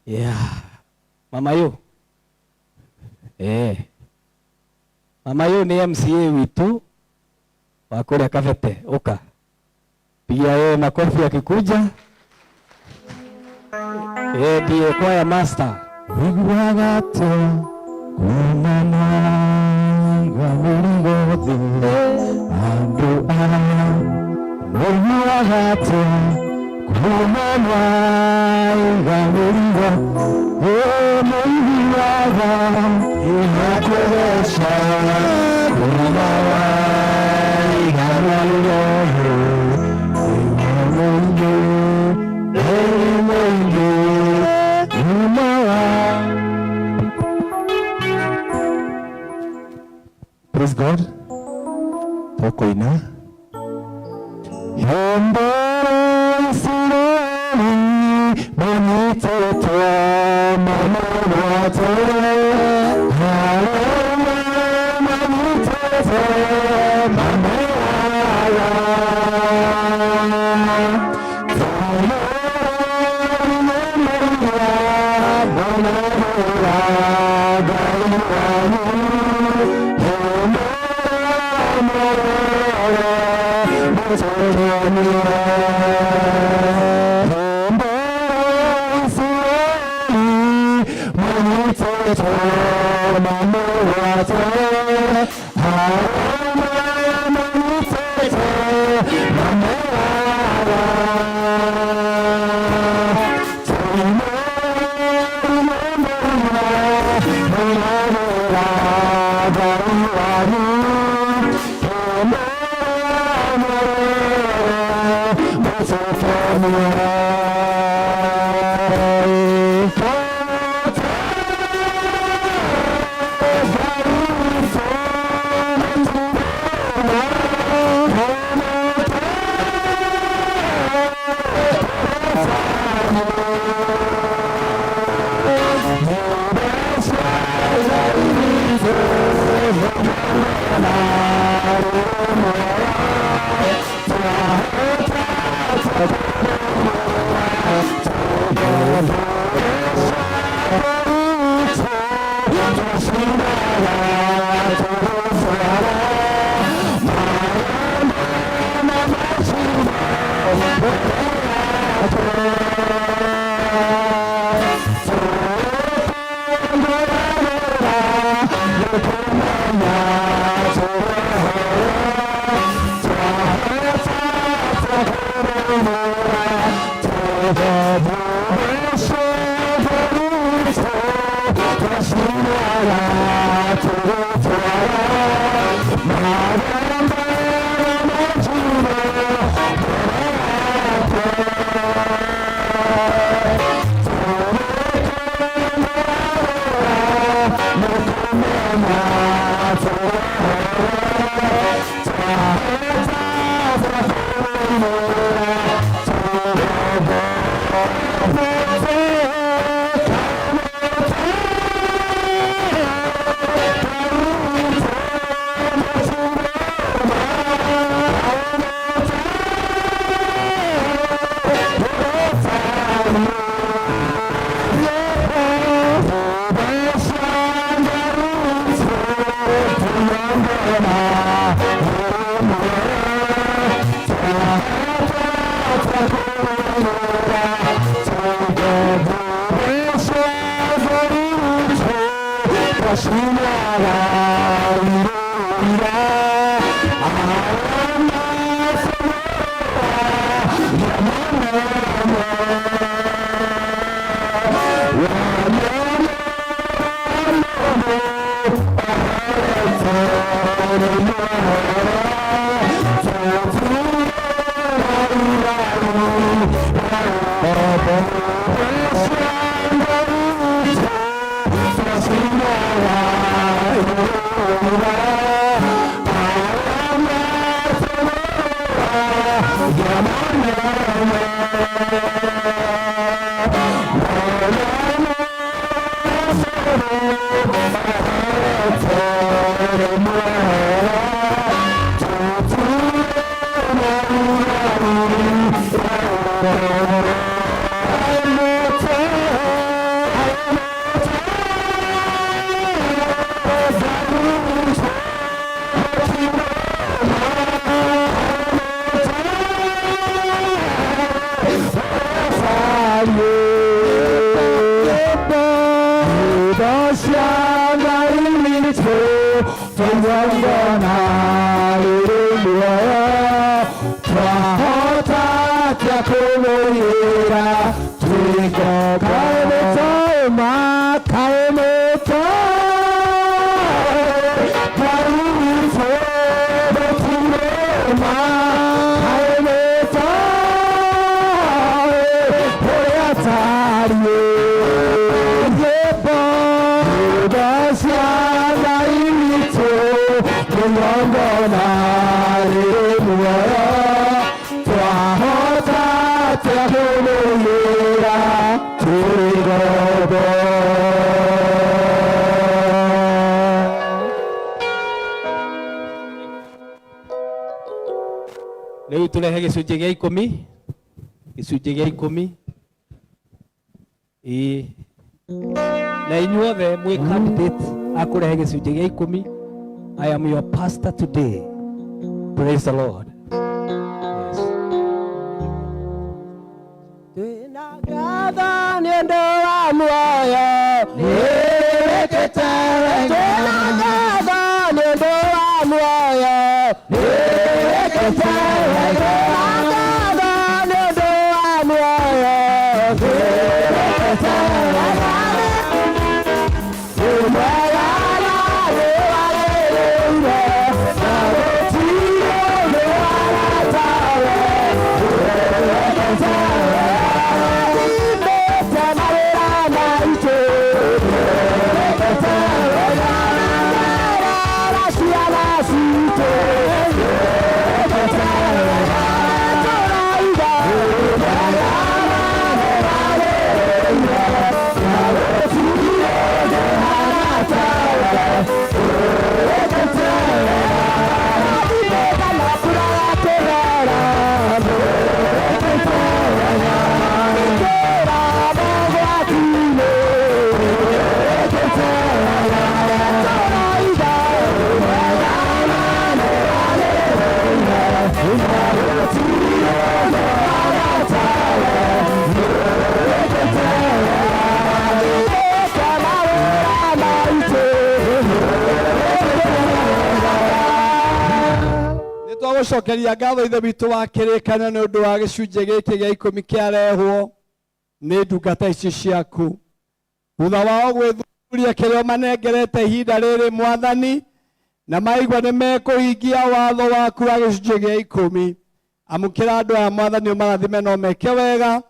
Yeah. Mama yu. Eh. Mama yu ni MCA witu wa kuria Kabete. Uka. Pigia yeye makofi akikuja. Eh, ndiye choir master. Wiguaga atĩa kuona maiga mĩrigo thĩ andũ aya Wiguaga atĩa kuona maiga mĩrigo ĩ mũiguaga ĩmakũgeca kuona waiga mĩrigo ĩ mũingĩ ĩ mũingĩ kuma wa. Praise God. Tũkũina Hembere Isiraeli manyitĩtwo mamagwate arĩa manyitĩtwo mamewaya Igongona rĩrĩ muoyo, twahota atĩa kũmũiyĩra twĩ ngombo? Kaĩ mũtoĩ ma, kaĩ mũtoĩ Ngai witũ mũtirĩ ma, kaĩ mũtoĩ ũrĩa atariĩ? Nyĩmbo, nyĩmbo cia Ngai witũ, igongona rĩrĩ muoyo, twahota atĩa kũmũiyĩra twĩ ngombo? Rĩu tũrehe gĩcunjĩ gĩa ikũmi, gĩcunjĩ gĩa ikũmi. Ĩĩ, na inyuothe mwĩ candidate a kũrehe gĩcunjĩ gĩa ikũmi. I am your pastor today. Praise the Lord. Yes. Twĩna ngatho nĩ ũndũ wa muoyo nĩwĩkĩte wega. Twĩna ngatho nĩ ũndũ wa muoyo nĩwĩkĩte wega. Twĩna ngatho nĩ ũndũ wa muoyo nĩwĩkĩte wega. Wĩ mwega na nĩwagĩrĩire, na gũtirĩ ũndũ waratawe. Nĩwĩkĩte wega. Thimĩte mawĩra maitũ. Nĩwĩkĩte wega. Na ciana citũ. Nĩwĩkĩte wega. Tũrauga wĩ mwega na nĩwagĩrĩire, na gũtirĩ ũndũ haratawe. Nĩwĩkĩte wega. Thimĩte na mbura ya kĩgera. Nĩwĩkĩte wega. Ingĩra mogwati-inĩ. Nĩwĩkĩte wega. Tũrauga wĩ mwega na nĩwagĩrĩire, na gũtirĩ ũndũ haratawe. Nĩwĩkĩte wega. Thimĩte mawĩra maitũ. Nĩwĩkĩte wega. Nĩ twagũcokeria ngatho, Ithe witũ wa kĩrĩkanĩro, nĩ ũndũ wa gĩcunjĩ gĩkĩ gĩa ikũmi kĩarehwo nĩ ndungata ici ciaku thutha wao gwĩthuria kĩrĩa ũmanengerete ihinda rĩrĩ, Mwathani, na maigua nĩ mekũhingia watho waku wa gĩcunjĩ gĩa ikũmi. Amũkĩra andũ aya, Mwathani, ũmarathime no meke wega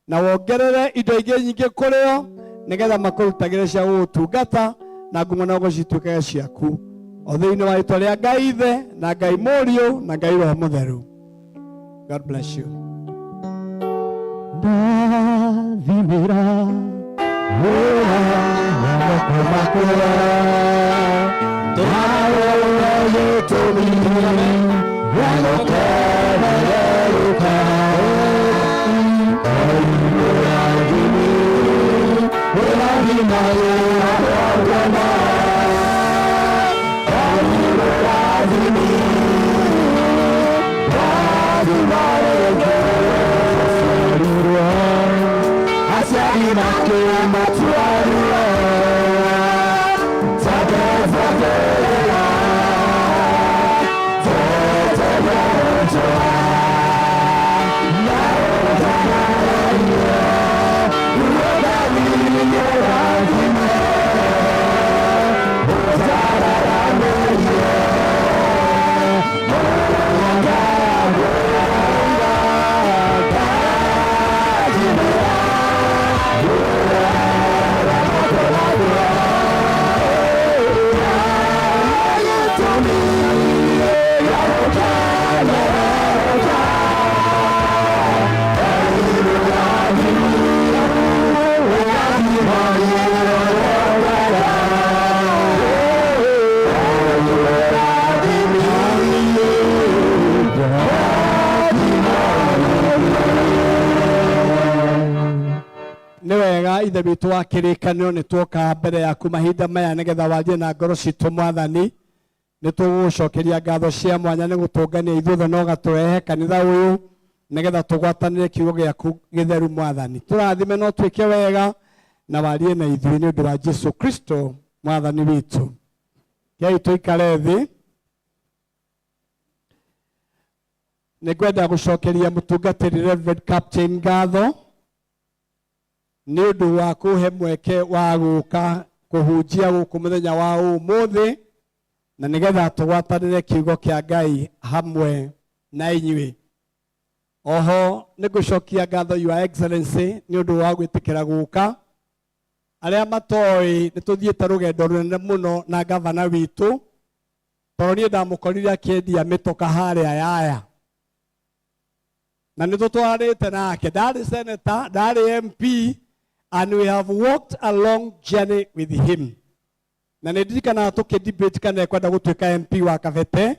na wongerere indo ingĩ nyingĩ kũrĩ o, nĩgetha makũrutagĩre cia gũgũtungata na ngumo no gũcituĩkage ciaku, o thĩinĩ wa rĩtwa rĩa Ngai Ithe na Ngai Mũriũ na Ngai Roho Mũtheru. God bless you. Ndathimĩra wĩra wa moko makwa, nawe gĩtũmi gĩa gũkenererũka. Ũrathimi, ũrathima wĩra wakwa, ũrathimi, rathima rĩngĩ. Aciarirwo, aciari makĩmũtwarire tagethagerera tetegerejwa na ũtanarerie ũrathime ũtararamĩrie. Nĩ wega, Ithe witũ wa kĩrĩkanĩro, nĩ tuoka mbere yaku mahinda maya nĩgetha warie na ngoro citũ. Mwathani, nĩ tũgũgũcokeria ngatho cia mwanya nĩ gũtũngania ithuothe na ũgatũrehe kanitha ũyũ nĩgetha tũgwatanĩre kiugo gĩaku gĩtheru. Mwathani, tũrathime no twĩke wega na warie na ithuĩ nĩ ũndũ wa Jesu Kristo Mwathani witũ. Kei tũikare thĩ. Nĩ ngwenda gũcokeria mũtungatĩri Reverend Captain ngatho nĩ ũndũ wa kũhe mweke wa gũka kũhunjia gũkũ mũthenya wa ũmũthĩ na nĩgetha tũgwatanĩre kiugo kĩa Ngai hamwe na inyuĩ. Oho nĩ ngũcokia ngatho Your Excellency nĩ ũndũ wa gwĩtĩkĩra gũka. Arĩa matoĩ nĩ tũthiĩte rũgendo rũnene mũno na gavana witũ, tondũ niĩ ndamũkorire akĩendia mĩtoka harĩa Yaya, na nĩ tũtwaranĩte nake. Ndarĩ senator, ndarĩ MP, and we have walked a long journey with him. Na nĩ ndirikanaga tũkĩ debate kana ekwenda gũtuĩka MP wa Kabete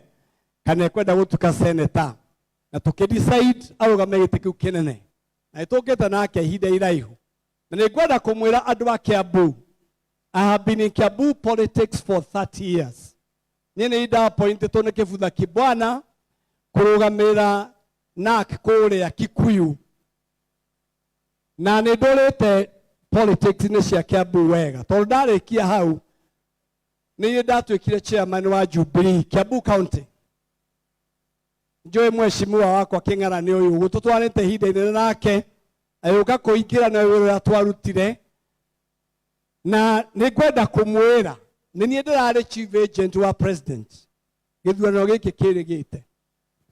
kana ekwenda gũtuĩka senator, na tũkĩ decide arũgame gĩtĩ kĩu kĩnene, na nĩ tũkĩte nake ihinda iraihu. Na nĩ ngwenda kũmwĩra andũ a Kiambu, I have been in Kiambu politics for 30 years. Niĩ nĩ ndaappointĩtwo nĩ Kĩbutha Kibwana kũrũgamĩrĩra NARC kũrĩa Kikuyu, na nĩ ndũrĩte politics-inĩ cia Kiambu wega, tondũ ndarĩkia hau nĩ niĩ ndatuĩkire chairman wa Jubilee Kiambu County. Njũĩ mheshimiwa wakwa Kĩng'ara nĩ ũyũ ũguo tũtwarĩte ihinda inene nake, agĩũka kũingĩra na wĩra ũrĩa twarutire. Na nĩ ngwenda kũmwĩra nĩ niĩ ndĩrarĩ chief agent wa president gĩthurano gĩkĩ kĩrĩgĩte,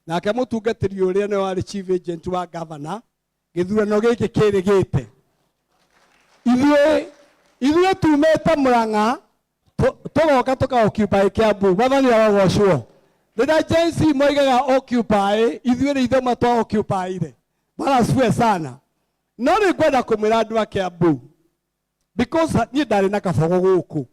nake mũtungatĩri ũrĩa nĩwe warĩ chief agent wa governor gĩthurano gĩkĩ kĩrĩgĩte. Ithuĩ tumĩte Murang'a tũgoka tũka occupy Kiambu. Mwathani arogocwo. Rĩrĩa Gen Z moigaga occupy, ithuĩ nĩ ithuĩ twa occupyire. Bwana asifiwe sana. No nĩ ngwenda kũmwĩra andũ a Kiambu, because niĩ ndarĩ na kabogo gũkũ.